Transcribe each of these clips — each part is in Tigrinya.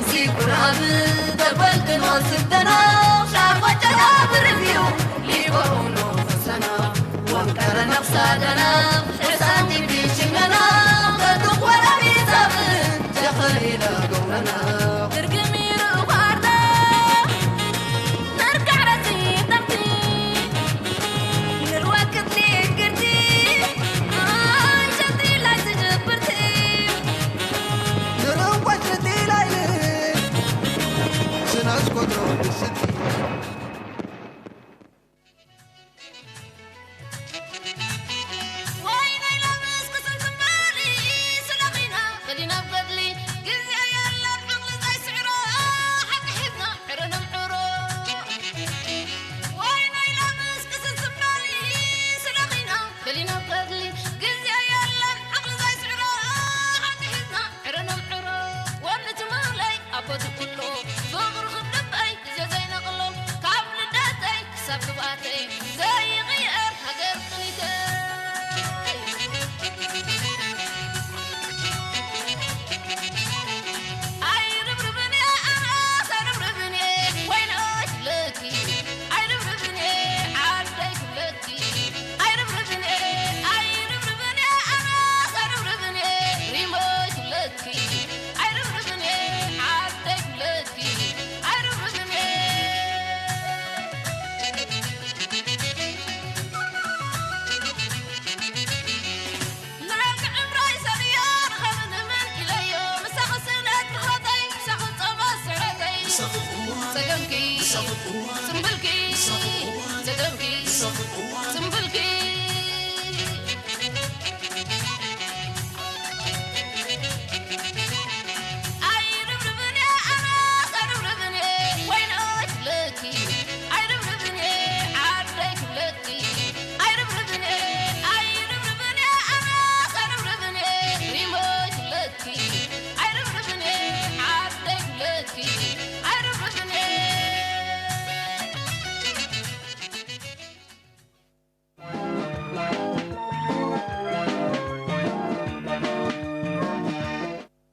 ሲኩራብ ተበልክኖ ስብተና ሻጎጨና ብርብዩ ሊበኡኖ ፈሰና ወንቀረና ክሳደና ሕሳንቲ ቢሽመና በዱኽ ወረቢ ዛብን ጀኸሪና ገውረና ትርግም ይርኡ ኳርና መርካዕ ረሲተምቲ ንርወክት ሊግርቲ ኣንሸቲ ላይ ትጅብርቲ ንርወክት ሊላይ ስናስቆድሮ ድስቲ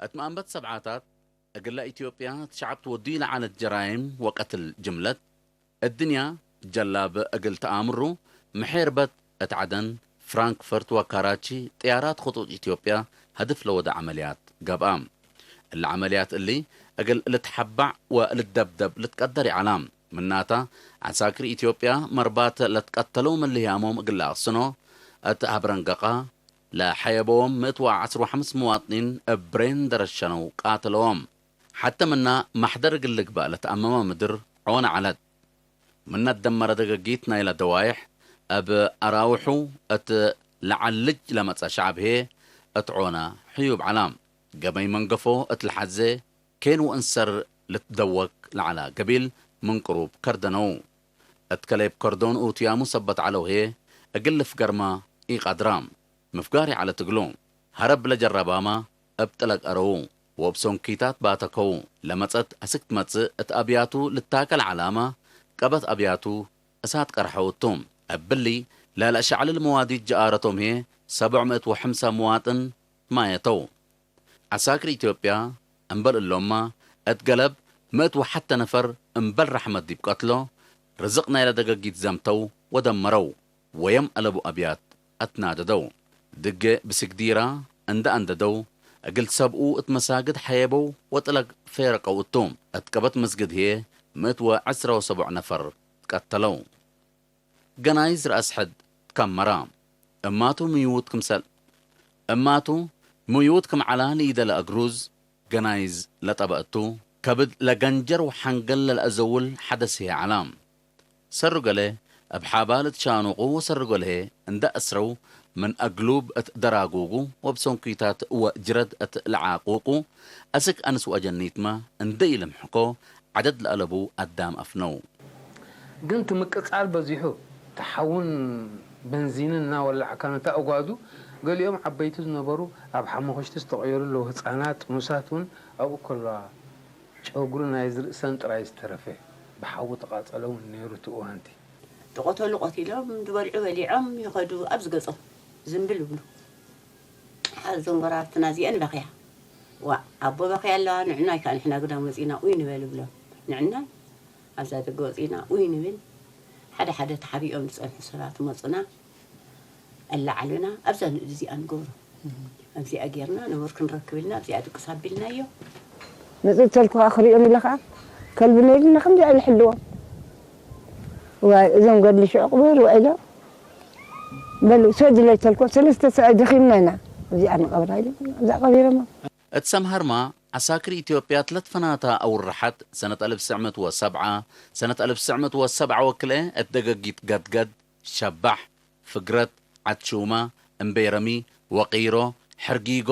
እትመኣንበት ሰብዓታት እግለ ኢትዮጵያ ትሽዓብት ወዲ ለዓለት ጀራይም ወቀትል ጅምለት እድንያ ጀላብ እግል ተኣምሩ ምሕርበት እት ዓደን ፍራንክፈርት ወካራቺ ጥያራት ኽጡጥ ኢትዮጵያ ሀድፍ ለወደ ዐመልያት ገብኣ። እለ ዐመልያት እሊ እግል ልትሐባዕ ወልትደብደብ ልትቀደር ይዓላ። ምናታ ዐሳክር ኢትዮጵያ መርባት ለትቀተለው ምልህያሞም እግል ለአቅስኖ እት ሀብረንገቃ ለሐየበዎም ምእት ወዐስር ወሐምስ ምዋጥኒን እብ ብሬን ደረሸነው ቃተለዎም። ሐተ ምና ማሕደር እግል ልግባእ ለተአመመ ምድር ዖነ ዐለት። ምነ ደመረ ደገጊት ናይለ ደዋይሕ እብ አራውሑ እት ለዐልጅ ለመጸ ሸዐብ ህዬ እት ዖነ ሕዩብ ዐላ። ገበይ መንገፎ እት ለሐዜ ኬን ወእንሰር ልትደወክ ለዐላ ገቢል ምን ቅሩብ ከርደነው። እት ከሌብ ከርዶን ኡትያሙ ሰበት ዐለው ህዬ እግል ልፍገርማ ኢቀድራ። ምፍጋር ይዐለት እግሉ። ሀረብ ለጀረባማ እብ ጥለቅ አረዉ ወእብ ሶንኪታት ባተከዉ። ለመጸት አስክ ትመጽእ እት አብያቱ ልታከ ለዐላማ ቀበት አብያቱ እሳት ቀርሐው እቱ። እብሊ ለለአሸዕልል መዋዲት ጀአረቶም ህዬ ሰብዕ ምእት ወሐምሳ ምዋጥን ማየተው። ዐሳክር ኢትዮጵያ እምበል እሎምማ እት ገለብ ምእት ወሐተ ነፈር እምበል ረሕመት ዲብ ቀትሎ ርዝቅ ናይለ ደገጊት ዘምተው ወደመረው። ወየም አለቡ አብያት አትናደደው። ድጌ ብስግዲራ እንደ አንደደው እግል ሰብኡ እት መሳግድ ሐየበው ወጥለግ ፌረቀው እቱ። እት ቀበት መስግድ ህዬ ምእት ወዐስረ ወሰቡዕ ነፈር ትቀተለው። ገናይዝ ረአስ ሕድ ትከመራ። እማቱ ምይውት ክምሰል እማቱ ምይውት ክም ዐላ ንኢደ ለአግሩዝ ገናይዝ ለጠበ እቱ። ከብድ ለገንጀር ወሐንገል ለለአዘውል ሐደስ ህዬ ዐላ። ሰሩ ገሌ እብ ሐባል እት ሻኑቁ ወሰሩ ገሌ ህዬ እንደ አስረው ምን አግሉብ እት ደራጉጉ ወእብ ሰንኩይታት ወጅረድ እት ለዓቁቁ አስክ አንስ ወአጀኒትመ እንደ ኢልምሕኮ ዐደድ ለአለቡ አዳም አፍነው። ግን እቲ ምቅጻል በዚሑ፣ እቲ ሓውን በንዚንን እናወላዕካ ነታ እጓዱ፣ ገሊኦም ዓበይቲ ዝነበሩ ኣብ ሓሙኽሽቲ ዝተቐየሩ ኣለዉ፣ ህጻናት፣ ጥኑሳት እውን ኣብኡ ከለዋ፣ ጨጉሪ ናይዚ ርእሰን ጥራይ ዝተረፈ፣ ብሓዊ ተቓጸለ እውን ነይሩ እቲ እዋንቲ። ዝቐተሉ ቀቲሎም፣ ዝበልዑ በሊዖም ይኸዱ፣ ኣብዚ ገጾም ዝምብል ይብሉ። እዘን ጎረባብትና እዚአን በኽያ። ዋእ ኣቦ በኺ ኣለዋ ንዕናይ ከኣ ንሕና ግዳም ወጺና ኡይ ንበል እብሎም። ንዕናይ ኣብዛ ደገ ወጺና ኡይ ንብል። ሓደ ሓደ ተሓቢኦም ዝጸንሑ ሰባት መጹና። ኣላዓሉና ኣብዛ ንእድ እዚኣ ንገብሮ። ኣብዚኣ ጌርና ንቡር ክንረክብ ኢልና ኣብዚኣ ድቅስ ኣቢልናዮ። መጽእ ተልኩ ከኣ ክሪኦም ኢለ ከኣ ከልቢ ነይሩና ከምዚኣ ኢለ ሕልዎም። ዋይ እዞም ገድሊ ሽዑ ቅብር ውዒሎም በሉ ሰድለይ ተልኮ ሰለስተ ሰብኣይ ደኺምና ኢና እዚኣ ንቐብራ ኢሎም ኣብዛ ቀቢሮማ። እት ሰምሃርማ ዓሳክር ኢትዮጵያ ትለት ፈናታ ኣውርሓት ሰነት ኣልፍ ስዕመት ወሰብዓ ሰነት ኣልፍ ስዕመት ወሰብዓ ወክልኤ እት ደገጊት ገድገድ፣ ሸባሕ፣ ፍግረት፣ ዓትሹማ፣ እምቤረሚ፣ ወቒሮ፣ ሕርጊጎ፣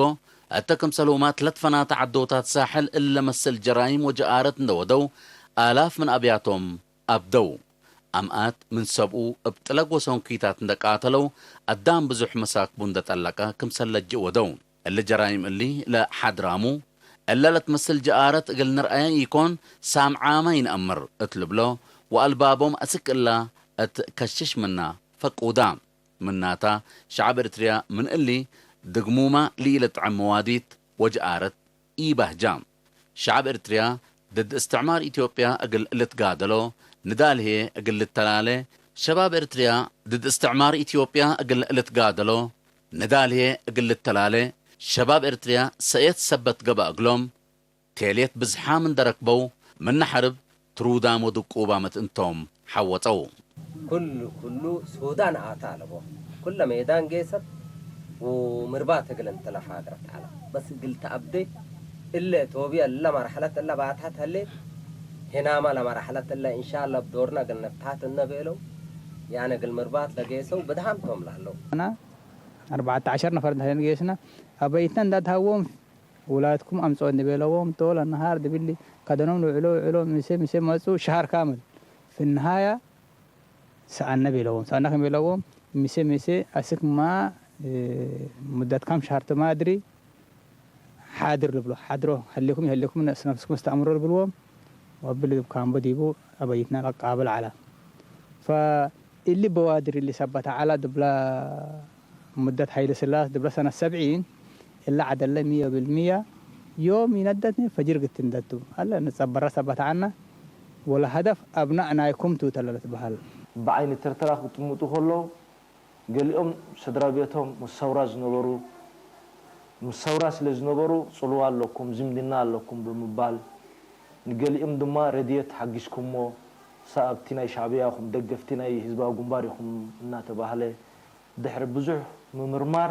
እተ ክምሰልሁማ ትለት ፈናታ ዓዶታት ሳሕል እለ መሰል ጀራይም ወጀኣረት እንደወደው ኣላፍ ምን ኣብያቶም ኣብደው። ኣምኣት ምን ሰብኡ እብ ጥለግ ወሰንኩይታት እንደቃተለው ኣዳም ብዙሕ መሳክቡ እንደጠለቀ ክምሰል ለጅእ ወደው። እሊ ጀራይም እሊ ለሓድራሙ እለ ለትመስል ጀኣረት እግል ንርአየ ኢኮን ሳምዓመ ይንአምር እት ልብሎ ወአልባቦም አስክ እላ እት ከሽሽ ምና ፈቁዳ። ምናታ ሸዓብ እርትርያ ምን እሊ ድግሙማ ልኢልጥዕም መዋዲት ወጀኣረት ኢባህጃ። ሸዓብ እርትርያ ድድ እስትዕማር ኢትዮጵያ እግል ልትጋደሎ ንዳል ህዬ እግል ልተላለ ሸባብ እርትርያ ድድ እስትዕማር ኢትዮጵያ እግል ልትጋደሎ ንዳል ህዬ እግል ልተላለ ሸባብ ኤርትርያ ሰእየት ሰበት ገብአ እግሎም፣ ቴሌት ብዝሓም እንደ ረክበው፣ ምነ ሐርብ ትሩዳም ወድቁባመት እንቶም ሐወጠው። ኩሉ ኩሉ ሱዳን ኣታ ኣለቦ ኩለ ሜዳን ጌሰት ወምርባት እግል እንተ ለሓግረት ዐለ። በስ እግል ተአብዴ እለ ቶብየ እለ መርሐለት እለ ባታት ሀሌ ሄናማ ለመርሐለት እለ እንሻላ ብዶርና እግል ንብታት እነ ቤለው ያነ እግል ምርባት ለጌሰው ብድሃም ቶም ለህለው። ኣርባዕተ ዓሸር ነፈር እንተ ጌስና ኣበይትና እንዳትሃዎም ውላድኩም ኣምጽኦ እንቤለዎም ቶል ኣነሃር ድብሊ ከደኖም ንውዕሎ ውዕሎ ምሴ ምሴ መጹ ሸሃር ካምል ፍንሃያ ሰኣነ ቤለዎም ሰኣነ ከም ቤለዎም ምሴ ምሴ ኣስክማ ሙደት ካም ሸሃር ተማድሪ ሓድር ልብሎ ሓድሮ ሀሌኩም የሀሌኩም ነፍስኩም እስተኣምሮ ልብልዎም ወብል ካምቦ ዲቡ ኣበይትና ቀቃብል ዓላ ፈ ኢሊ በዋድር ኢሊ ሰበት ዓላ ድብላ ሙደት ሀይለ ስላስ ድብላ ሰነ ሰብዒን እላ ዓደለ ሚዮ ብልሚያ ዮም ይነደትኒ ፈጅር ግትንደቱ ኣለ ንጸበራ ሰበት ዓና ወላ ሀደፍ ኣብናእ ናይኩም ቱ ተለለት በሃል። ብዓይኒ ተርተራ ክጥምጡ ከለዉ ገሊኦም ስድራ ቤቶም ምስ ሰውራ ዝነበሩ ምስ ሰውራ ስለ ዝነበሩ ጽልዋ ኣለኩም ዝምድና ኣለኩም ብምባል ንገሊኦም ድማ ረድየት ሓጊዝኩሞ ሳኣብቲ ናይ ሻዕብያ ኢኹም ደገፍቲ ናይ ህዝባዊ ግንባር ኢኹም እናተባህለ ድሕሪ ብዙሕ ምምርማር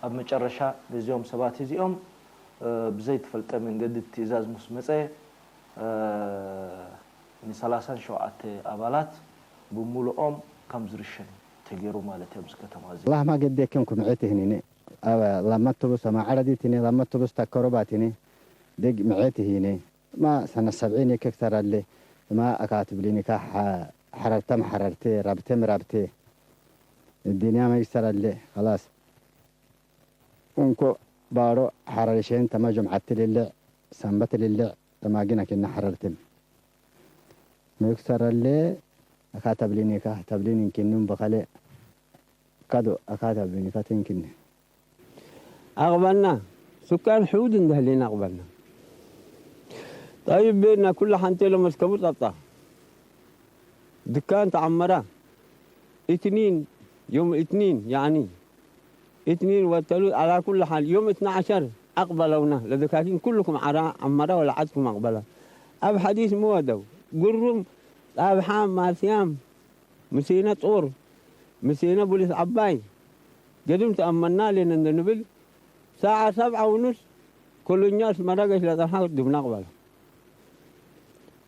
ኣብ መጨረሻ ነዚኦም ሰባት እዚኦም ብዘይተፈልጠ መንገዲ ትእዛዝ ምስ መጸ ን ሰላሳን ሸውዓተ ኣባላት ብሙሉኦም ከም ዝርሸን ተገይሩ ማለት እዩ ኣብዚ ከተማ እዚ። ላህማ ገዴክን ኩምዔት ህኒኔ ላማ ቱቡስ አማ ዐረዲትኔ ላማ ቱቡስ ታከሮባትኔ ደግ ምዔት ህይኔ እማ ሰነ ሰብዒን የከክተራሌ እማ አካትብሊኒካ ሐረርተም ሐረርቴ ራብቴም ራብቴ እዲንያ መይክሰራሌ ኸላስ እንኮ ባሮ ሐረርሼን ተማ ጀምዓት ልልዕ ሰንበት ልልዕ ተማጊን አኬና ሐረርቴም መይክሰራሌ አካተብሊኒካ ተብሊን እንኪኑም በኸሌ ከዶ አካተብሊኒካ ተንኪኒ أقبلنا سكان حود اندهلينا أقبلنا طيب بينا كل حنتي لما سكبوا تطا دكان تعمرة اثنين يوم اثنين يعني اثنين والتلو على كل حال يوم اثنا عشر أقبلونا لذكاكين كلكم عرا عمرة ولا عدكم أقبلة أب حديث مودو قرم أب حام ماسيام مسينا طور مسينا بوليس عباي قدم تأمنا لنا نبل ساعة سبعة ونص كل الناس مرقش لطرحة دبنا قبل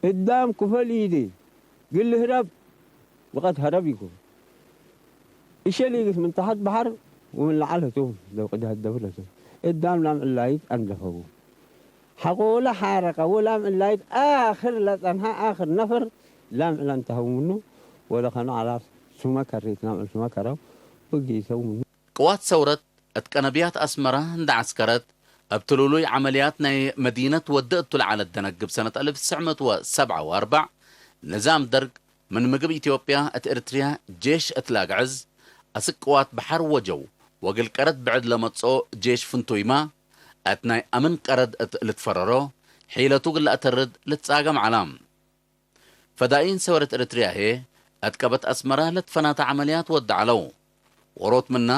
قدام كفل إيدي قل هرب وقد هرب يكون إشليقس من تحت بحر ومن لعل هتوم لو قد هدفوا لتوم قدام لام علايت أندفوا حقول حارقة ولام علايت آخر لطنها آخر نفر لام علان تهومنو ولخنو على سما كريت لام سما كرو وقيتو منو ቅዋት ሰውረት እት ቀነብያት አስመረ እንደ ዐስከረት፣ እብ ትሉሉይ ዐመልያት ናይ መዲነት ወዲ እቱ ለዐለት ደነግብ ሰነት አልፍ ትስዕ ምእት ወሰብዓ ወአርበዕ፣ ንዛም ደርግ ምን ምግብ ኢትዮጵያ እት እርትርያ ጄሽ እት ለአግዕዝ፣ አስክ ቅዋት በሐር ወጀው ወእግል ቀረት ብዕድ ለመጽኦ ጄሽ ፍንቱይማ፣ እት ናይ ኣምን ቀረድ እት ልትፈረሮ ሒለቱ ግላእ ተርድ ልትጻገም ዓላ። ፈዳኢን ሰወረት ኤርትርያ ህዬ፣ እት ቀበት ኣስመራ ለትፈናተ ዐመልያት ወደዐለው። ዎሮት ምና፣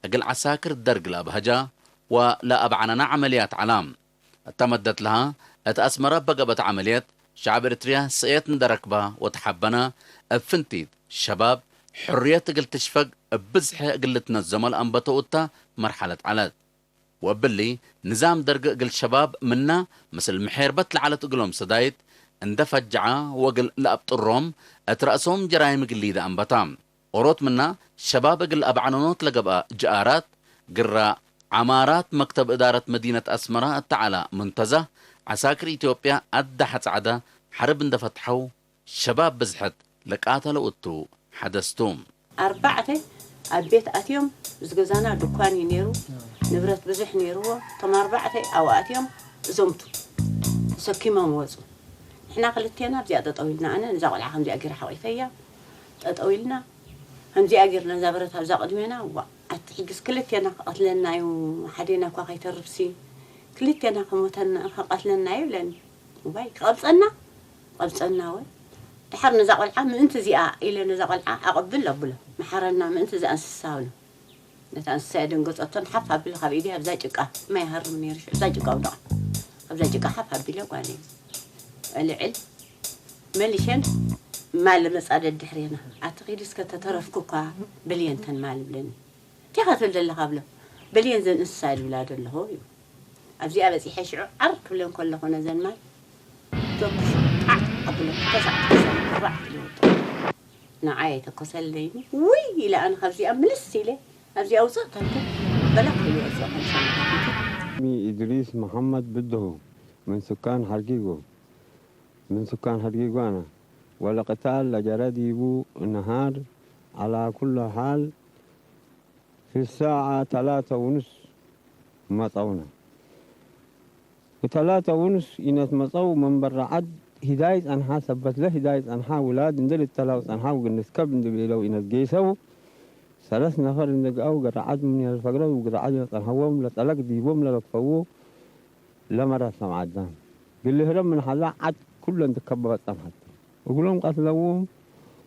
እግል ዐሳክር ደርግ ለአብሀጃ ወለአብዓነና ዐመልያት ዐላ። እተ መደት ለሃ፣ እት ኣስመራ በገበት ዐመልየት፣ ሸዕብ ኤርትርያ ስእየት እንደ ረክባ ወተሐበና፣ እብ ፍንቲት፣ ሸባብ፣ ሕርየት እግል ትሽፈግ እብ ብዝሐ እግል ልትነዘሞ ለአንበተው እታ መርሐለት ዐለት። ወእብሊ ንዛም ደርግ እግል ሸባብ ምና ምስል ምሔርበት ለዐለት እግሎም ሰዳይት እንደ ፈጀዓ ወእግል ለአብጥሮም እት ረእሶም ጀራይም እግል ሊደ አንበታ። ኦሮት ምና ሸባብ እግል አብዓነኖት ለገብአ ጀኣራት ግራ ዐማራት መክተብ እዳረት መዲነት አስመራ እተ ዐላ ሙንተዛ ዐሳክር ኢትዮጵያ አዳሐ ጸዕዳ ሐርብ እንደ ፈትሐው ሸባብ ብዝሐት ለቃተለው እቱ ሐደስ ቱ። ኣርባዕተ ኣብ ቤት ኣትዮም፣ እዚ ገዛና ድኳን እዩ ነይሩ፣ ንብረት ብዙሕ ነይርዎ። እቶም ኣርባዕተ ኣብኡ ኣትዮም እዞምቱ ተሰኪሞም ወፁ። ንሕና ክልቴና ኣብዚኣ ጠጠው ኢልና፣ ኣነ ነዛ ቆልዓ ከምዚኣ ገይረ ሓቂፈያ፣ ጠጠው ኢልና ከምዚኣ ገይርና እዛ ብረት ኣብዛ ቅድሜና፣ ዋ ኣቲ ሕጅስ ክልቴና ክቐትለና እዩ፣ ሓዴና እኳ ከይተርፍሲ ክልቴና ክሞተና፣ ክቐትለና እዩ ይብለኒ። እዋይ ክቐብፀና፣ ክቐብፀና ወይ ድሓር ነዛ ቆልዓ ምእንቲ እዚኣ ኢለ ነዛ ቆልዓ ኣቐብል ኣብሎ፣ መሓረና ምእንቲ እዛ እንስሳ ብሎ። ነታ እንስሳ የደንገፀቶን ሓፍ ኣቢለ ካብ ኢደይ ኣብዛ ጭቃ፣ ማይ ይሃርም ነይሩ ሽዑ፣ እዛ ጭቃ ውደቓ። ኣብዛ ጭቃ ሓፍ ኣቢለ ጓለይ እልዕል መሊሸን ማል መፃ ደድሕሬና። ኣቲ ኺዲ እስከ ተተረፍኩ እኳ ብልየንተን ማል ብለኒ። እንታይ ኢኻ ትብል ዘለኻ ብሎ። በልየን ዘን እንስሳ ድብላ ዘለኹ እዩ። ኣብዚኣ በጺሐ ሽዑ ዓር ክብለን ከለኹ ነዘን ማይ ተኩስ ጣዕ ኣብሎ ተሳዕ ተሳዕ ራዕ ኢለ ወጥኦ። ንዓይ ኣይተኮሰለይን። ውይ ኢለ ኣነ ካብዚኣ ምልስ ኢለ ኣብዚኣ ውፅእ ተልኩ በላክ ኢለ ወፅኦ ከም ሰማዕኩ። ስሚ ኢድሪስ መሓመድ ብድሁ ምን ስካን ሓርጊጎ ምን ስካን ሓርጊጎ ኣነ ወለቅታል ለጀረ ዲቡ ነሃር ዓላ ኩሉ ሓል ፊ ሳዓ ተላተ ውኑስ መጸውነ። ወተላተ ውኑስ ኢነት መጸው መንበረ ዓድ ሂዳይ ጸንሓ ሰበትለ ሂዳይ ጸንሓ ውላድ እንደ ልተላው ጸንሓ ውግንስከብ እንደ ቤለው ኢነት ጌሰው ሰለስ ነፈር እንደ ገአው ገረዓድ ምን ያልፈግረው ውግረዓድ ለጸንሐዎም ለጠለቅ ዲቦም ለረግፈዎ ለመራት ሰምዓዳም ግልህረም ምን ሐላ ዓድ ኩለን ትከበበ ጸንሐት። እግሎም ቀትለዎም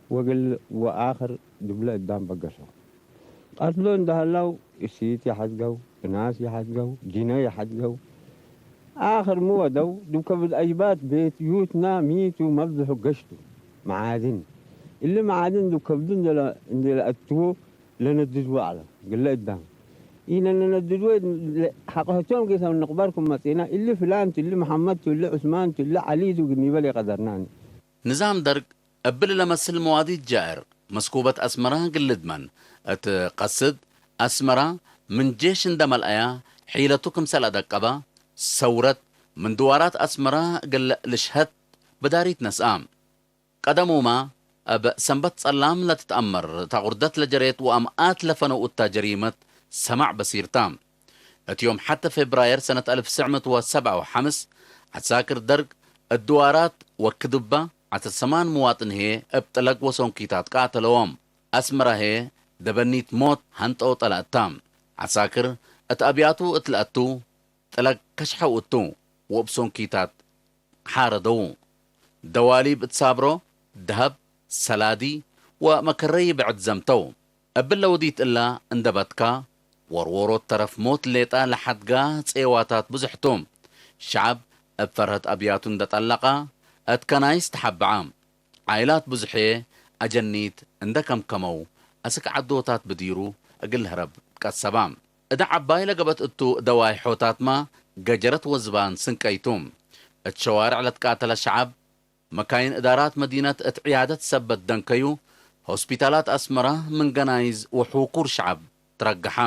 ወግል ወአኽር ድብለ እዳም በገሰው። ቀትሎ እንደ ሀላው እሲት የሐድገው፣ እናስ የሐድገው፣ ጂነ የሐድገው። አኽር ምወደው ድብ ከብድ አጅባት ቤት ዩትና ሚቱ መብዝሑ ገሽቱ መዓድን። እሊ መዓድን ድብ ከብዱ እንደ ለአትዎ ለነድድዎ ዐለ። ግለ እዳም ኢነ ነነድድዎ ሐቆ ህቶም ጌሰም ንቅበርኩም መጺና እሊ ፍላን ቱ እሊ መሐመድ ቱ እሊ ዑስማን ቱ እሊ ዐሊ ቱ ግኒበል የቀደርናኒ። ንዛም ደርግ እብሊ ለመስል መዋዲት ጃእር መስኩበት አስመራ ግልድመን እት ቀስድ አስመራ ምን ጄሽ እንደ መልአያ ሒለቱ ክምሰል አደቀባ ሰውረት ምን ድዋራት አስመራ እግል ልሽሀት ብዳሪት ነስአ። ቀደሙማ እብ ሰንበት ጸላም ለትትአመር እታ ቁርደት ለጀሬት ወአምኣት ለፈነው እታ ጀሪመት ሰማዕ በሲርታ። እት ዮም ሐተ ፌብራየር ሰነት አልፍ ትስዕ ምእት ወሰብዓ ወሐምስ ዐሳክር ደርግ እድዋራት ወክድባ ዐስር ሰማን ምዋጥን ህዬ እብ ጥለግ ወሶንኪታት ቃተለዎም። አስመራ ህዬ ደበኒት ሞት ሐንጠው ጠለአታ። ዐሳክር እት አብያቱ እት ለአቱ ጥለግ ከሽሐው እቱ ወእብ ሶንኪታት ሓረደው። ደዋሊብ እት ሳብሮ፣ ደሀብ፣ ሰላዲ ወመከረይ ብዕድ ዘምተው። እብለ ውዲት እላ እንደ በትካ፣ ወርወሮት ተረፍ ሞት ሌጣ ለሐድጋ ጼዋታት ብዙሕ ቱ። ሸዐብ እብ ፈርሀት አብያቱ እንደ ጠለቃ፣ እት ከናይስ ተሐበዓ። ዓይላት ብዙሕዬ አጀኒት እንደ ከምከመው፣ አስክ ዐዶታት ብዲሩ እግል ህረብ ትቀሰባ። እደ ዐባይ ለገብአት እቱ ደዋይ ሖታትማ ገጀረት ወዝባን ስንቀይ ቱ። እት ሸዋርዕ ለትቃተለ ሸዐብ፣ መካይን እዳራት መዲነት እት ዕያደት ሰበት ደንከዩ፣ ሆስፒታላት አስመራ ምን ገናይዝ ወሑኩር ሸዐብ ትረገሓ።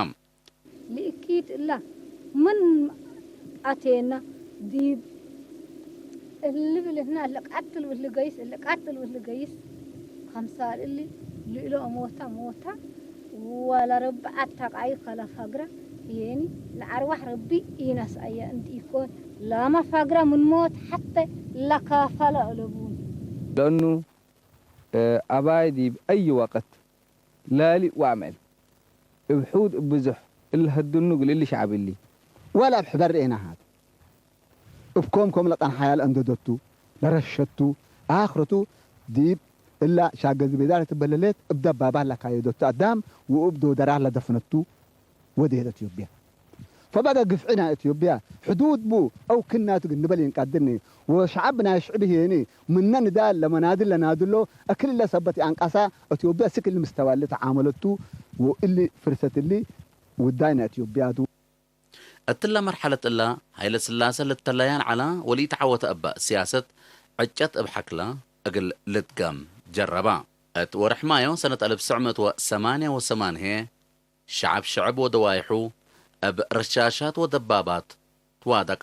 ልእኪት እላ ምን ኣተየና ዲብ እሊ ብልህና እሊ ቃትል ብሊ ገይስ እሊ ቃትል ብሊ ገይስ ከምሳል እሊ ልእሎ ሞታ ሞታ ወላ ረቢ ኣታቃይ ከላ ፋግራ የኒ ለአርዋሕ ረቢ ኢነስአያ እንዲ ኢኮን ላማ ፋግራ ምን ሞት ሐተ ለካፈለ እለቡን። ለእኑ አባይ ዲብ አይ ወቅት ላሊ ወአምዕል እብ ሑድ እብ ብዙሕ እሊ ሀድኑ እግል እሊ ሸዐብ እሊ ወላ ኣብ ሕበር ርኤና ሃት። እብ ኮም ኮም ለቀን ሓያል እንደደቱ፣ ለረሸቱ፣ ኣኽረቱ ዲብ እላ ሻገ ዝቤዳ ለትበለሌት እብ ደባባ ለካየደቱ ኣዳም ወእብ ዶደራ ለደፍነቱ ወዴት ኢትዮጵያ። ፈበገ ግፍዒ ናይ ኢትዮጵያ ሕዱድ ቡ አው ክናቱ ግን ንበል ይንቃድኒ ወሸዓብ ናይ ሽዕብ ሄኒ ምነ ንዳል ለመናድል ለናድሎ እክልለ ሰበት የአንቃሳ ኢትዮጵያ ስክል ምስተዋል ተዓመለቱ ወእሊ ፍርሰት እሊ ውዳይ ናይ ኢትዮጵያ ቱ። እትለ መርሐለት እላ ኃይለ ሥላሰ ልተለያን ዐላ ወሊተዓወተ እበ ሲያሰት ዕጨት እብ ሐክላ እግል ልትገም ጀረባ። እት ወርሕ ማዮ ሰነት አልፍ ትሰዕ ምእት ወሰማንያ ወሰማንሄ ሸዐብ ሸዕብ ወደዋይሑ እብ ረሻሻት ወደባባት ትዋደቃ።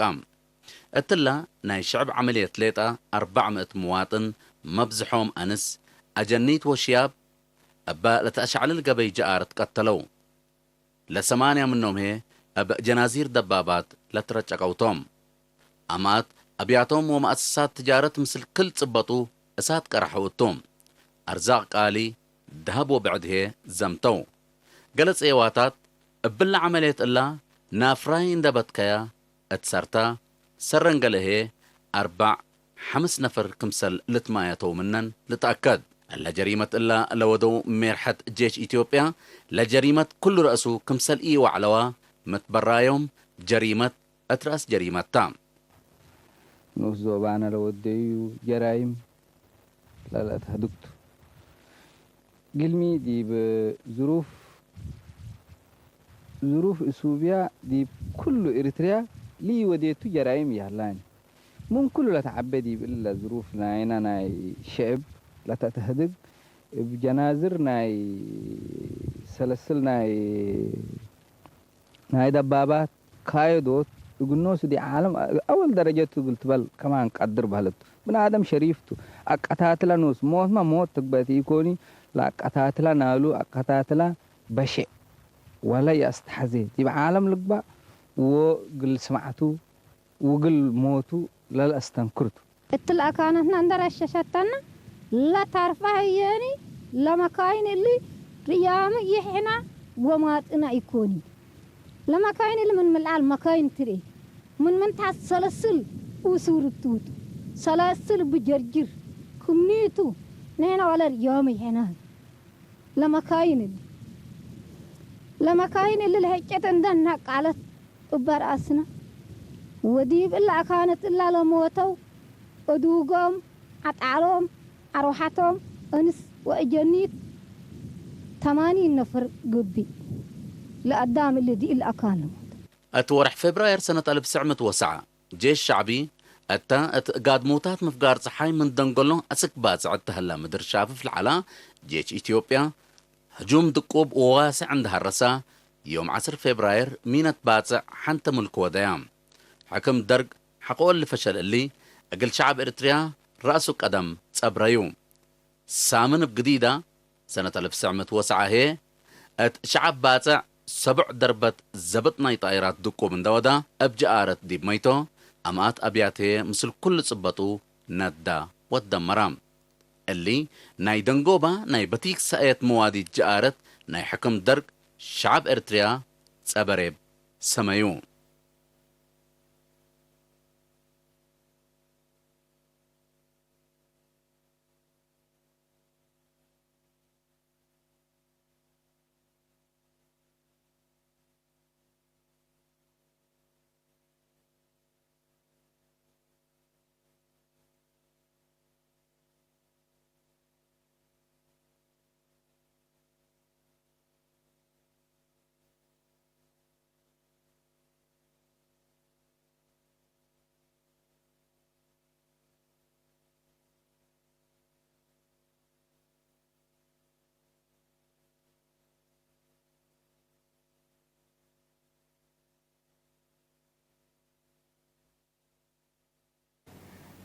እትለ ናይ ሸዕብ ዐመልየት ሌጠ አርባዕ ምእት ምዋጥን መብዝሖም አንስ አጀኒት ወሽያብ እበ ለተአሸዕልል ገበይ ጀኣር ትቀተለው። ለሰማንያ ምኖም ህዬ እብ ጀናዚር ደባባት ለትረጨቀው ቶም። አማት አብያቶም ወመአሰሳት ትጃረት ምስል ክል ጽበጡ እሳት ቀረሐው እቱ። አርዛቅ ቃሊ፣ ደሀብ ወብዕድ ህዬ ዘምተው። ገለ ጽየዋታት እብለ ዐመልየት እላ ናፍራይ እንደ በትከያ እት ሰርታ ሰረንገለ ህዬ አርባዕ ሐምስ ነፈር ክምሰል ልትማየተው ምነን ልትአከድ። እለ ጀሪመት እላ ለወደው ሜርሐት ጄሽ ኢትዮጵያ ለጀሪመት ኩሉ ረእሱ ክምሰል ኢወዕለዋ ምትበራዮም ጀሪመት እት ረአስ ጀሪመት ታ። ንኡስ ዞባነ ለወደዩ ጀራይም ለለአትሀድግቱ። ግልሚ ዲብ ዝሩፍ፣ ዝሩፍ እሱብያ ዲብ ኩሉ ኤሪትርያ ልኢወዴቱ ጀራይም ይሀላኒ። ምን ኩሉ ለተዐቤ ዲብ እለ ዝሩፍ ናይና ናይ ሽዕብ ለተአትሀድግ እብ ጀናዝር ናይ ሰለስል ናይ ናይ ደባባት ካየዶት እግል ኖሱ ዲ ዓለም አወል ደረጀቱ እግል ትበል ከማን ቀድር በህለት ቱ። ብን አደም ሸሪፍ ቱ። አቀታትላ ኖስ ሞትማ ሞት ትግበት ኢኮኒ። ለአቀታትላ ናሉ አቀታትላ በሼዕ ወለ የአስተሐዜ ዲብ ዓለም ልግባእ ወግል ስማዕቱ ወግል ሞቱ ለለአስተንክር ቱ። እትለ አካነትና እንደ ረሸሸተና ለታርፋ ህየኒ ለመካይን እሊ ርያሚ ይሕና ወማጥና ኢኮኒ። ለመካይን እሊ ምን ምልዓል መካይን ትርኤ ምን ምንታት ሰለስል ኡሱር እትውቱ ሰለስል ብጀርጅር ክምኒቱ ንሕና ወለ ርያሚ ይሕና። ለመካይን እሊ ለመካይን እሊ ለህጨት እንደ እናቃለት እበ ረአስነ ወዲብ እለ አካነት እላ ለሞተው እዱጎም፣ ዐጣሎም፣ አርወሐቶም፣ እንስ ወእጀኒት ተማኒን ነፈር ገብእ ለአዳም እሊ ዲብ እለ አካን ለሞት። እት ወርሕ ፌብራየር ሰነት አልፍ ትስዕ ምእት ወሰዓ፣ ጄሽ ሸዕቢ እተ እት ጋድሞታት ምፍጋር ጸሓይ ምን ደንገሎ አስክ ባጽዕ እተሀላ ምድር ሻፍፍ ለዐላ ጄሽ ኢትዮጵያ፣ ህጁም ድቁብ ወዋስዕ እንደ ሀረሳ፣ ዮም ዐስር ፌብራየር ሚነት ባጽዕ ሐንተ ምልክ ወደያ። ሕክም ደርግ ሐቆ እሊ ፈሸል እሊ፣ እግል ሸዕብ ኤርትርያ ረእሱ ቀደም ጸብረዩ። ሳምን እብ ግዲዳ፣ ሰነት አልፍ ትስዕ ምእት ወሰዓ ህዬ፣ እት ሸዐብ ባጽዕ ሰቡዕ ደርበት ዘብጥ ናይ ጣይራት ድቁብ እንደ ወዳ፣ እብ ጀኣረት ዲብ መይቶ፣ አምኣት አብያት ህዬ ምስል ኩሉ ጽበጡ ነዳ ወደመራ። እሊ ናይ ደንጎባ ናይ በቲክ ሰእየት መዋዲት ጀኣረት ናይ ሕክም ደርግ ሸዐብ ኤርትርያ ጸበሬብ ሰመዩ።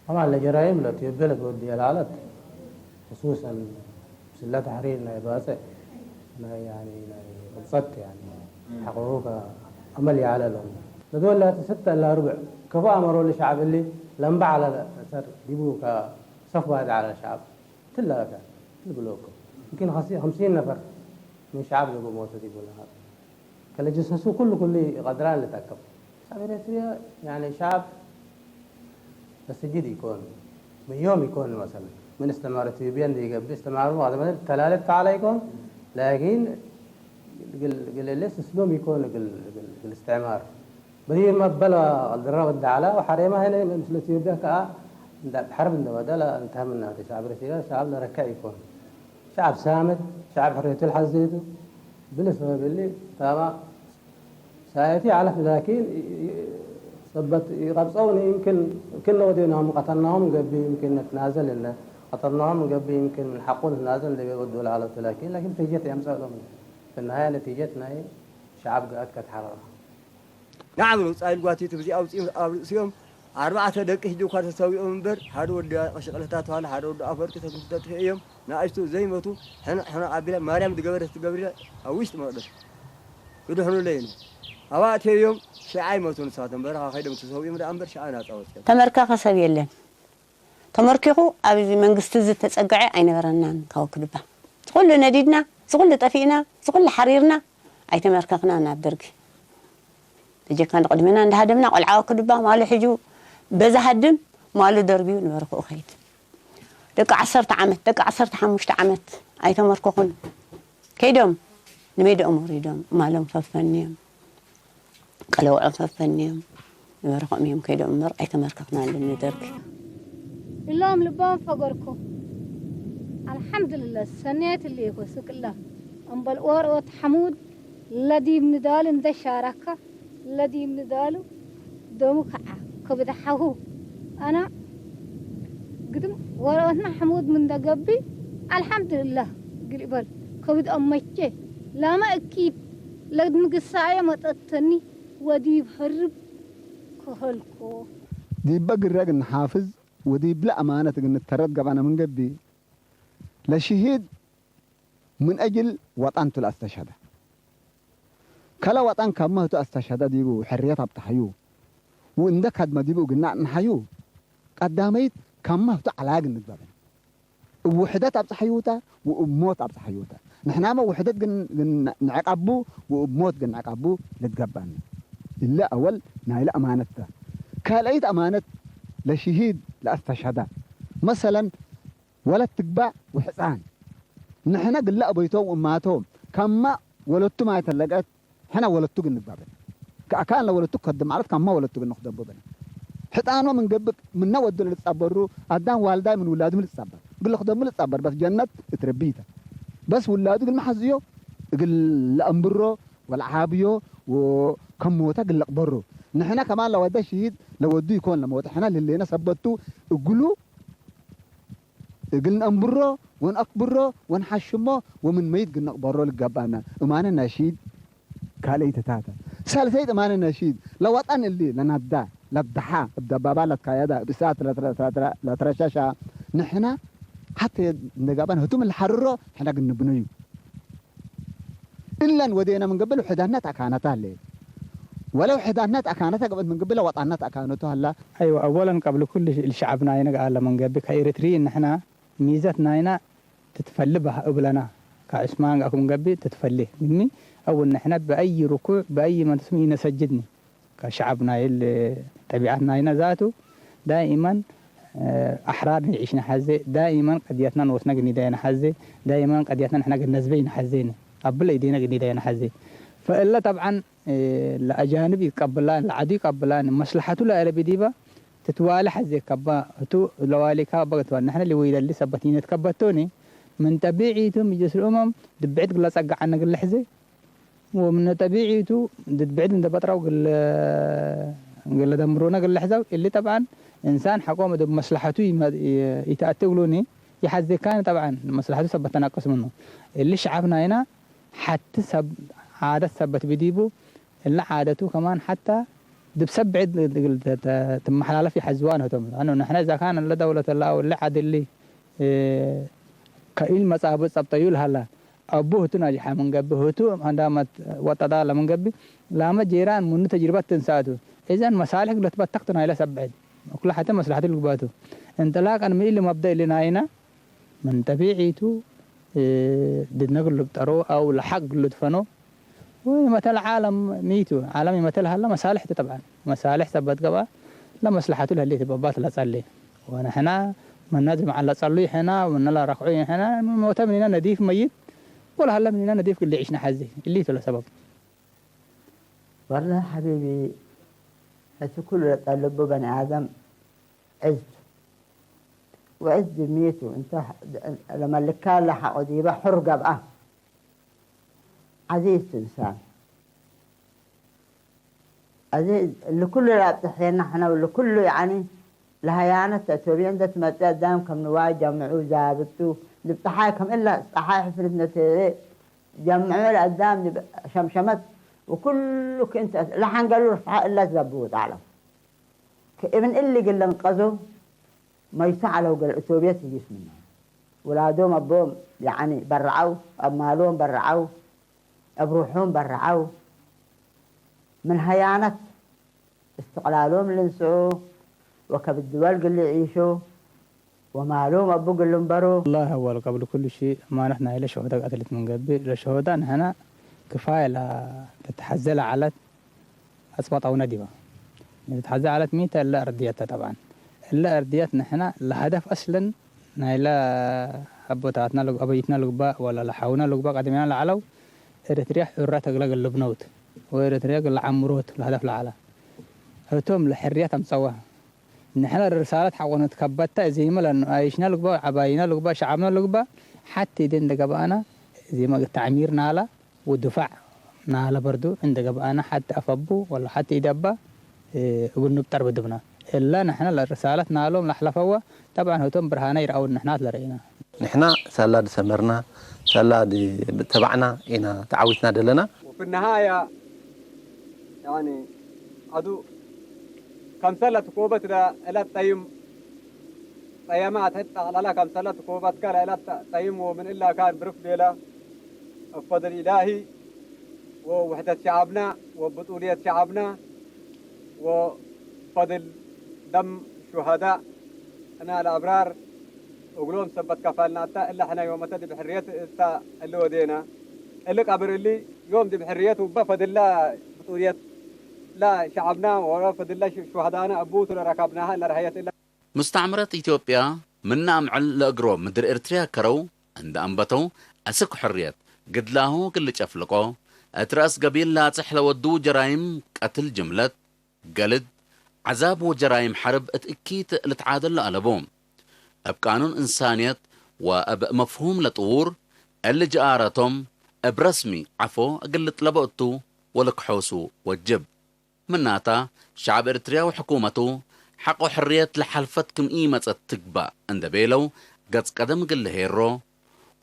طبعا ለጀራይም ለኢትዮጵያ ለትወድየ ለዐለት፣ خصوصا ምስለ ተሕሪር ናይ ባጽዕ ናይ፣ ያኒ፣ ናይ ቅብጸት፣ ያኒ፣ ሐቆሁ ከአመል የዐለ ሎም። ለትወላቲ ስተላ ርብዕ ከፎ አመሮ ለሸዕብ እሊ ለንበ ዐለ ለአሰር ዲቡ ከሰፍ ባዲ ዐለ ለሸዕብ ትለ አካን ትል ብለኩም። يمكن خمسين نفر من شعب ዲቡ ሞተ ዲቡ ለሀብ። ከለጀሰሱ ኩሉ ኩሉ ይቀድራን ልትአከብ። ኣብ ኤርትርያ ያኒ ሻብ መስጅድ ይኮን ምዮም ይኮን መሰለ ምን እስተማር ኢትዮጵያ እንደ ይገብር እስተማሩ ማዘመነ ተላለት ተዓላ ይኮን ላኪን ግል ግል ስስሎም ይኮን ግል ግል ግል እስተማር በዲር መበል አልደረብ እንዳዓላ ወሐሬማ ሄነ ምስለ ኢትዮጵያ ከኣ እንዳ ሐርብ እንደበደለ እንተምና ሻብ ኤርትርያ ሻብ ለረከዕ ይኮን ሻብ ሳመት ሻብ ሕሬቱ ልሐዘቱ ብልስ መብሊ ታማ ሳየቲ ዓለፍ ላኪን ሰበት ይቀብጸውኒ ይምክን ክለ ወዴናሆም ቀተልናሆም ገቢ ይምክን ነትናዘል እነ ቀተልናሆም ገቢ ይምክን ምን ሐቁ ንትናዘል እንደ ወዱ ለዓለቱ ላኪን ላኪን ነቲጀት የምጸእሎም ፍናያ ነቲጀት ናይ ሸዓብ ግኣት ከትሓረራ። ናዓ ብለው ጻይል ጓቲት ብዚ ኣውጺኦም ኣብ ርእሲኦም ኣርባዕተ ደቂ ሕጂ እኳ ተሰዊኦም እምበር ሓደ ወዲ ቀሽቅለታ ተባለ ሓደ ወዲ ኣፈርቂ ተጠፍኤ እዮም ንኣሽቱ ዘይመቱ ሕነ ሕነ ኣቢላ ማርያም ዝገበረት ትገብር ኢላ ኣብ ውሽጢ መቅደስ ክድሕኑለይ ነው ኣባእተዮም ሽዓ ይመቱ ንሳቶም በረኻ ከይዶም ተሰዊኦም ደኣ እምበር ሽዓ ናጻ ወጽኦም። ተመርካኸ ሰብ የለን ተመርኪኹ ኣብዚ መንግስቲ እዚ ተጸግዐ ኣይነበረናን ካብ ክድባ ዝኹሉ ነዲድና ዝኹሉ ጠፊእና ዝኹሉ ሓሪርና ኣይተመርከኽና ናብ ደርጊ ተጀካ ንቕድሜና እንዳሃደምና ቆልዓ ክድባ ማሉ ሕጂ በዛ ሃድም ማሉ ደርጊ ነበርኩ እኸይድ ደቂ ዓሰርተ ዓመት ደቂ ዓሰርተ ሓሙሽተ ዓመት ኣይተመርከኹን ከይዶም ንሜድኦም ወሪዶም ማሎም ፈፈንዮም ቀለውዖም ፈፈንዮም ንበረኾም እዮም ከይዶም እምበር ኣይተመርከኽናሉን ንደርጊ። እሎም ልቦም ፈገርኩ ኣልሓምድልላህ ሰንየት እልየኮ ሱቅላ እምበል ኦርኦት ሓሙድ ለዲብ ንዳሉ እንደ ሻራካ ለዲብ ንዳሉ ደሙ ከዓ ከብድ ሓሁ ኣና ግድም ኦርኦትና ሓሙድ ምንደገቢ ኣልሓምድልላህ ግልበል ከብድ ኣመቼ ላማ እኪድ ለድምግሳየ መጠተኒ ወዲብ ሀርብ ከኸልኮ። ዲበ ግረ ግንሓፍዝ ወዲብለ አማነት ግንተረድ ገባነ ምን ገብእ፣ ለሽሂድ ምን አጅል ወጠን ቱ ለአስተሸሀደ። ከለ ወጠን ከመ ህቱ አስተሸሀደ ዲቡ ሕርየት አብጠሐዩ፣ ወእንደ ከድመ ዲቡ እግልነ አጥንሐዩ፣ ቀዳመይት ከመ ህቱ ዐላያ ግንግበበን። እብ ውሕደት አብጽሐዩተ ወእብ ሞት አብጽሐዩተ። ንሕናመ ውሕደት ግንዕቀቡ ወእብ ሞት ግንዕቀቡ ልትገበአነ። እለ አወል ናይለ አማነት ተ። ካልአይት አማነት ለሽሂድ ለአስተሸደ። መሰለን ወለት ትግባእ ወሕጻን። ንሕነ ግለ አበይቶም ወእማቶም ከማ ወለቱ ማይ ተለቀት ሕነ ወለቱ ግንባበን። ከአካን ለወለቱ ከድም ማለት ከማ ወለቱ ግንክደቦበን። ሕጣኖ ምን ገብእ ምነ ወዱ ለልጻበሩ አዳም ዋልዳይ ምን ውላዱ ምን ልጻበር። እግል ለክደሙ ልጻበር በስ ጀነት እትረቢተ። በስ ውላዱ እግል መሐዝዮ እግል ለአንብሮ ወለዓብዮ ወከም ሞተ እግል ለቅበሮ። ንሕነ ከማን ለወደ ሽሂድ ለወዱ ይኮን ለሞተ ሕነ ልሌነ ሰበቱ እግሉ እግል ነአንብሮ ወንአክብሮ ወንሓሽሞ ወምን መይት እግል ነቅበሮ ልገባና። እማነ ነሺድ ካልአይት እታተ። ሳልሰይት እማነ ነሺድ ለወጠን እሊ ለናዳ ለብደሓ እብ ደባባ ለትካየዳ እብ እሳት ለትረሸሻ ንሕና ሐቴ እንደጋባን ህቱም ለሐርሮ ሕነ እግል ንብነዩ። እለን ወዴነ ምን ገብእ ውሕዳነት አካነታ ለ። ወለ ውሕዳነት አካነታ ገብአት ምን ገብእ ለወጣነት አካነቱ ሀላ። አይወ አወለን ቀብል ኩሉ ልሸዐብ ናይነ ገአለ ምን ገብእ ከኤሪትርይን ንሕና ሚዘት ናይና ትትፈሊ በሀ እብለና። ከዕስማን ገአኩም ገብእ ትትፈሊ። ግድሚ አውን ንሕነ ብአይ ርኩዕ ብአይ መንተስም ኢነሰጅድኒ። ከሸዐብ ናይል ጠቢዐት ናይነ ዛቱ ዳኢመን አሕራር ንዒሽ ነሐዜ፣ ዳኢመን ቀድየትና ንወስነ ግኒዳየ ነሐዜ፣ ዳኢመን ቀድየትና ንሕነ ግነዝበይ ነሐዜኒ፣ አብለ ኢዴነ ግኒዳየ ነሐዜ። ፈእለ ጠብዓን ለአጃንብ ይትቀብላን ለዐዱ ይቀብላን መስለሐቱ ለአለቢ ዲበ ትትዋለ ሐዜ ከባ ህቱ ለዋሊካ በግትዋል። ንሕነ ሊወይለሊ ሰበት ኢነት ከበቶኒ ምን ጠቢዒቱ ምጅልስ ልኡመም ድብዕት ግለ ጸግዓነ ግለ ሕዜ ወምነ ጠቢዒቱ ድድ ብዕድ እንደ በጥራው ግለ ግለ ደምሮነ ግለ ሕዛው እሊ ጠብዓን እንሳን ሐቆም እደ መስለሐቱ ይተአቲ እግሉኒ ይሐዜካኒ ጠብዓን መስለሐቱ ሰበት ተናቀስ ምኑ እሊ ሸዓብ ናይና ሐቲ ሰብ ዓደት ሰበት ብዲቡ እሊ ዓደቱ ከማን ሐታ ድብ ሰብ ብዕድ ትመሐላለፍ ይሐዝዋ ነህቶም አኑ ንሕነ እዛ ካን እለ ደውለት እለ አው እሊ ዓድ እሊ ከኢል መጻብእ ጸብጠዩ ለሀላ አቡ ህቱ ናጅሐ ምን ገብእ ህቱ አንዳመት ወጠዳ ለምን ገብእ ላመ ጄራን ምኑ ተጅርበት ትንሳቱ እዘን መሳልሕ ግለትበተክቱ ናይለ ሰብዕድ እኩለ ሐተ መስለሐቱ ልግባቱ እንጥላቀን ምእሊ መብደ እሊ ናይና ምን ጠቢዒቱ ድድነ ግልብጠሮ አው ለሐቅ ግልድፈኖ ومثل عالم ميتو، عالم يمثلها لا مصالح طبعا، مصالح ثبت قبا لا مصلحته لهلي تبابات لا تصلي. ونحنا من نجمع لا تصلي حنا ومن لا ركعي حنا موت مننا نضيف ميت، ولا هلا مننا نضيف اللي عشنا حزي اللي تلا سبب. والله حبيبي، هسه كل طلب بني آدم عز، وعز ميتو انت لما لك لا حق ديبه حر قبا عزيز إنسان. እዚ ልኩሉ ላብፅሕ የናሕነው ልኩሉ ያኒ ለሃያነት ተቶብየን ዘትመፅእ ኣዳም ከም ንዋይ ጀምዑ ዛብቱ ዝብፀሓይ ከም እላ ፀሓይ ሕፍርት ነተረ ጀምዑ ለኣዳም ሸምሸመት ወኩሉ ክእንተ ለሓንገሉ ርፍሓ እላ ዘብኡ ጣዕሎም ክእብን እሊ ግለን ቀዞ መይሳ ዓለው ገለ እቶብየት ይስምና ውላዶም ኣቦም ያኒ በረዓው ኣብ ማሎም በረዓው ኣብ ሩሑም በረዓው ምን ሃያነት እስትቕላሎም ልንስኡ ወከብድወል ግሊ ዒሹ ወማሎም ኣቡ ግልንበሩ። الله أول قبل كل شيء أمانة نايلة شهداء قتلت من قبل الشهداء نحن كفاية لا تتحزل على أسباط أو ندبة. تتحزل على ميتة إلا أرضيتها طبعا. إلا أرضيت نحن الهدف أصلا نايلة أبوتاتنا لق أبيتنا لقبا ولا لحاونا لقبا قدمنا لعلو إريتريا حرة تقلق اللبنوت وإريتريا قل عمروت الهدف لعلى هتم لحرية تمسوها. نحن الرسالة حقنا تكبتها زي ما لأنه عايشنا لقبا عباينا لقبا شعبنا لقبا حتى دين دقبانا زي ما تعميرنا على ودفاع نالا بردو عند قبانا حتى أفبو ولا حتى إدبا إيه، يقول نبتر بدبنا إلا نحن الرسالة نالهم لحلفوا طبعا هتم برهانا يرعون نحن لرئينا ንሕና ሳላ ዝሰመርና ሳላ ዝተባዕና ኢና ተዓዊትና ዘለና። وفي النهاية يعني عدو كم سلة كوبت لا لا تيم طيما تحت على كم سلة كوبت كلا لا تيم ومن إلا كان برف ليلة بفضل إلهي ووحدة شعبنا وبطولية شعبنا وفضل دم شهداء أنا الأبرار وقلوم سبت كفالنا أتا إلا حنا يوم تدي بحرية أتا اللي ودينا اللي قبر اللي يوم دي بحرية وبفضل الله بطولية لا شعبنا ولا فضل الله شهدانا أبوت ولا ركبناها إلا رهيت إلا مستعمرة إثيوبيا من نام عل لأجرو مدر إرتريا كرو عند أنبتو أسك حرية قد لاهو قل أفلقو أترأس قبيل لا تحلى ودو جرايم قتل جملة ገልድ፣ ዓዛብ ወጀራይም ሐርብ እት እኪት ልትዓደሎ ኣለቡ። እብ ቃኑን እንሳንየት ወእብ መፍሁም ለጥዉር እሊ ጀኣረቶም እብ ረስሚ ዐፎ እግል ልጥለቦ እቱ ወልክሖሱ ወጅብ። ምናታ፣ ሸዕብ ኤርትርያ ወሕኩመቱ ሐቆ ሕርየት ለሐልፈት ክም ኢመጸት ትግባእ እንዴ ቤለው፣ ገጽ ቀደም እግል ልሄሮ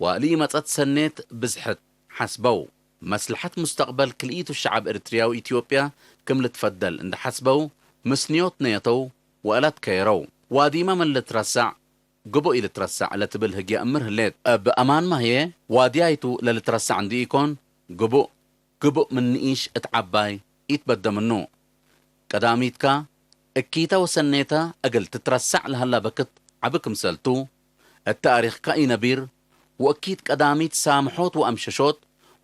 ወለኢመጸት ሰኔት ብዝሕት ሐስበው። መስለሐት ሙስተቅበል ክልኢቱ ሸዐብ ኤርትርያ ወኢትዮጵያ ክም ልትፈደል እንዴ ሐስበው፣ ምስንዮት ነየተው ወእላት ከየረው። ዋዲመ ምን ልትረሳዕ፣ ግቡእ ኢልትረሳዕ ለትብል ህግየ እምር ህሌት። እብ አማንመ ህዬ፣ ዋድያይቱ ለልትረሳዕ እንዲ ኢኮን፣ ግቡእ፣ ግቡእ ምን ንኢሽ እት ዐባይ ኢትበደ ምኑ። ቀዳሚትካ እኪተ ወሰኔተ እግል ትትረሳዕ ለሀላ በክት ዐቢ ክምሰልቱ፣ እት ታእሪክከ ኢነቢር ወእኪት ቀዳሚት ሳምሖት ወአምሸሾት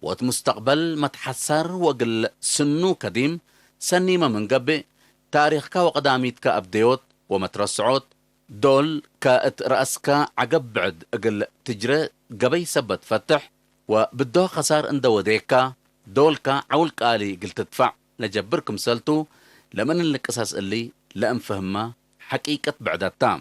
ወእት ሙስተቅበል መትሐሳር ወእግል ስኑ ከዲም ሰኒመ ምን ገብእ፣ ታእሪክከ ወቀዳሚትከ አብደዮት ወመትረስዖት ዶል ከእት ረአስከ ዐገብ ብዕድ እግል ትጅረ ገበይ ሰበት ፈትሕ ወብዶ ከሳር እንደ ወዴካ፣ ዶልካ ዐውል ቃሊ እግል ትድፋዕ ለጀብር ክምሰልቱ፣ ለምን እሊ ቅሰስ እሊ ለእንፍህመ ሐቂቀት ብዕደት ታ።